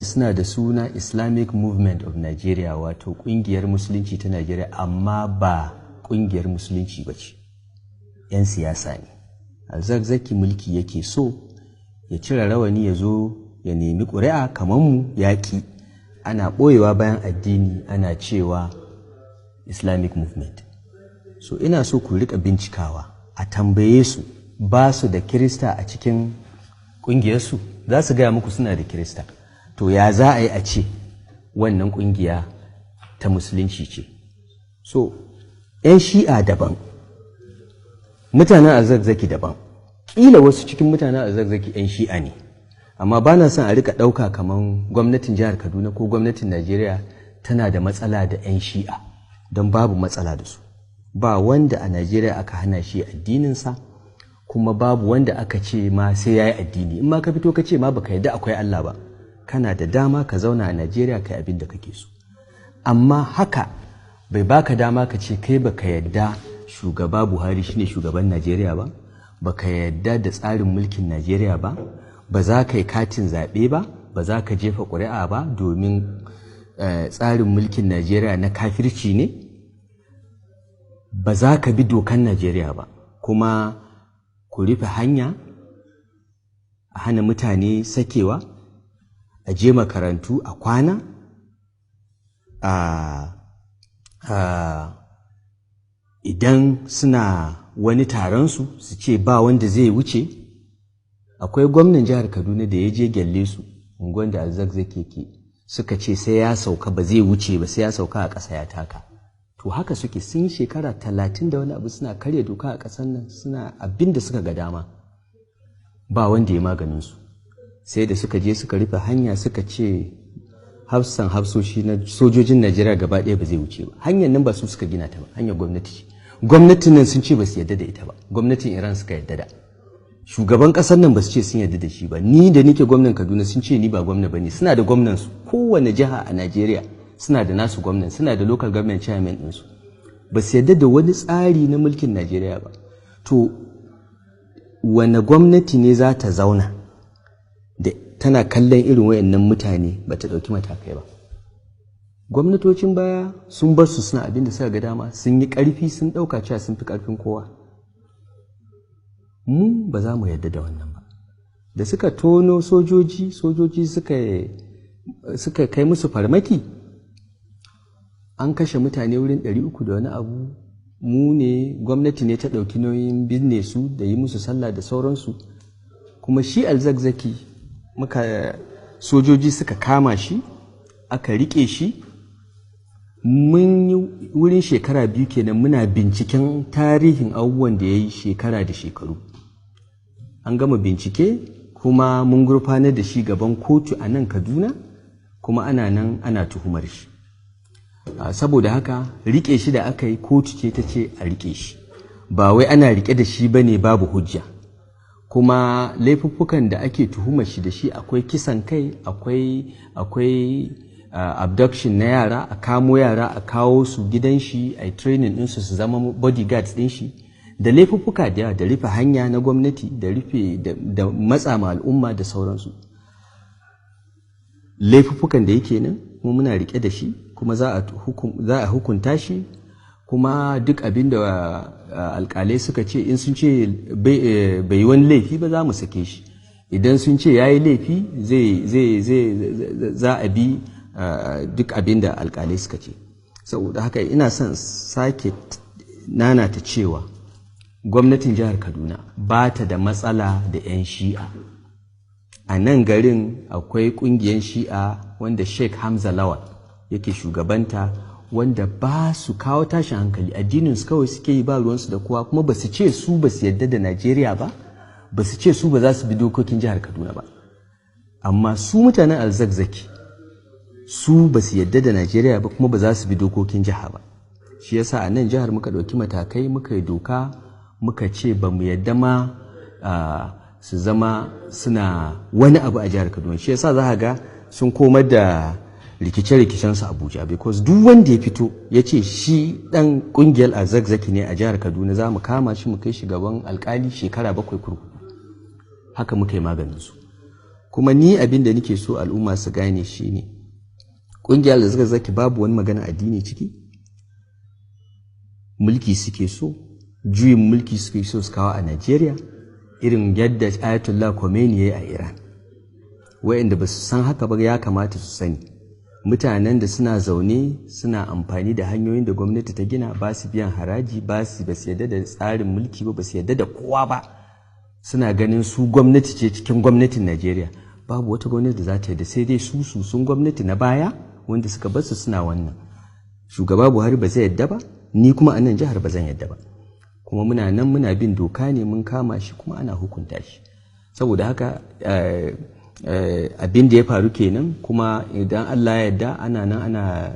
Suna da suna Islamic Movement of Nigeria, wato kungiyar musulunci ta Nigeria, amma ba kungiyar musulunci ba ce, 'yan siyasa ne. Alzakzaki mulki yake so ya cire rawani ya zo ya nemi ƙuri'a kamar mu, yaƙi ana ɓoyewa bayan addini, ana cewa Islamic Movement. So ina so ku rika bincikawa, a tambaye su, ba su da Kirista a cikin ƙungiyarsu? Za su gaya muku suna da Kirista. To ya za a yi a ce wannan ƙungiya ta musulunci ce? So 'yan Shi'a daban, mutanen Alzakzaki daban. Ƙila wasu cikin mutanen Alzakzaki 'yan Shi'a ne, amma ba na son a rika ɗauka kamar gwamnatin jihar Kaduna ko gwamnatin Najeriya tana da matsala da 'yan Shi'a, don babu matsala da su. Ba wanda a Najeriya aka hana shi addininsa, kuma babu wanda aka ce ma sai ya yi addini. In ma ka fito ka ce ma baka yarda akwai Allah ba, kana da dama ka zauna a Najeriya kai abin da kake so. Amma haka bai baka dama ka ce kai baka yarda shugaba Buhari shine shugaban Najeriya ba, baka yarda da tsarin mulkin Najeriya ba, ba za ka yi katin zaɓe ba, ba za ka jefa ƙuri'a ba, domin tsarin mulkin Najeriya na kafirci ne, ba za ka bi dokan Najeriya ba, kuma ku rufe hanya, a hana mutane sakewa, a je makarantu a kwana, a idan suna wani taron su, su ce ba wanda zai wuce. Akwai gwamnan jihar Kaduna da ya je Gyalle su, unguwan da Alzakzaki ke, suka ce sai ya sauka, ba zai wuce ba sai ya sauka a ƙasa ya taka. To haka suke, sun shekara 30 da wani abu suna karya doka a ƙasar nan, suna abin da suka ga dama, ba wanda ya maganin su, sai da suka je suka rufe hanya, suka ce hafsan hafsoshi na sojojin Najeriya gaba ɗaya ba zai wuce ba. Hanyar nan ba su suka gina ta ba, hanyar gwamnati ce. Gwamnatin nan sun ce ba su yarda da ita ba, gwamnatin Iran suka yarda da. Shugaban ƙasar nan ba su ce sun yarda da shi ba. Ni da nike gwamnan Kaduna, sun ce ni ba gwamna ba ne, suna da gwamnan su. Kowane jiha a Najeriya suna da nasu gwamnan, suna da local government chairman ɗinsu. Ba su yarda da wani tsari na mulkin Najeriya ba. To wane gwamnati ne za ta zauna da tana kallon irin wayannan mutane ba ta ɗauki matakai ba? Gwamnatocin baya sun bar su suna abin da suka ga dama, sun yi ƙarfi, sun ɗauka cewa sun fi ƙarfin kowa. Mu ba za mu yarda da wannan ba. Da suka tono sojoji, sojoji suka kai musu farmaki, an kashe mutane wurin 300 da wani abu. Mu ne, gwamnati ne ta ɗauki nauyin binne su da yi musu sallah da sauransu. Kuma shi Alzakzaki, muka sojoji suka kama shi, aka riƙe shi. Mun yi wurin shekara 2 kenan muna binciken tarihin abubuwan da ya yi shekara da shekaru. An gama bincike, kuma mun gurfanar da shi gaban kotu a nan Kaduna, kuma ana nan ana tuhumar shi. Saboda haka riƙe shi da aka yi, kotu ce ta ce a riƙe shi, ba wai ana riƙe da shi bane babu hujja. Kuma laifuffukan da ake tuhumar shi da shi, akwai kisan kai, akwai abduction na yara, a kamo yara a kawo su gidan shi, a training ɗinsu su zama bodyguards ɗin shi, da laifuffuka da yawa, da rufe hanya na gwamnati, da rufe da matsa ma al'umma da sauransu. Laifuffukan da yake nan, kuma muna rike da shi, kuma za a hukunta shi. Kuma duk abin da alkalai suka ce, in sun ce bai yi wani laifi ba, za mu sake shi. Idan sun ce ya yi laifi, zai za a bi duk abin da alkalai suka ce. Saboda haka ina son sake nanata cewa gwamnatin jihar Kaduna ba ta da matsala da 'yan Shi'a. A nan garin akwai kungiyar Shi'a wanda Sheikh Hamza Lawal yake shugabanta, wanda ba su kawo tashin hankali, addinin su kawai suke yi, ba ruwansu da kowa. Kuma ba su ce su ba su yadda da Najeriya ba, ba su ce su ba za su bi dokokin jihar Kaduna ba. Amma su mutanen Alzakzaki, su ba su yadda da Najeriya ba, kuma ba za su bi dokokin jiha ba. Shi yasa a nan jihar muka ɗauki matakai, muka yi doka, muka ce ba mu yadda ma su zama suna wani abu a jihar Kaduna. Shi yasa za ga sun komar da rikice-rikicen su Abuja, because duk wanda ya fito ya ce shi dan kungiyar Alzakzaki ne a jihar Kaduna, za mu kama shi mu kai shi gaban alkali, shekara 7 kurkuku. Haka muka yi maganin su. Kuma Kuma ni abin da nake so al'umma su gane shine, ƙungiyar Alzakzaki babu wani magana addini ciki. Mulki suke so, juyin mulki suke so su kawo a Najeriya, irin yadda Ayatollah Khomeini ya yi a Iran. Wa'inda ba su san haka ba, ya kamata su sani. Mutanen da suna zaune suna amfani da hanyoyin da gwamnati ta gina, ba su biyan haraji, ba su yadda da tsarin mulki ba, ba su yadda da kowa ba, suna ganin su gwamnati ce cikin gwamnatin Najeriya. Babu wata gwamnati da za ta yadda, sai dai su sun gwamnati na baya wanda suka basu suna wannan. Shugaba Buhari ba zai yadda ba, ni kuma a nan jihar ba zan yadda ba. Kuma muna nan muna bin doka ne, mun kama shi kuma ana hukunta shi. Saboda haka abin da ya faru kenan. Kuma idan Allah ya yarda, ana nan ana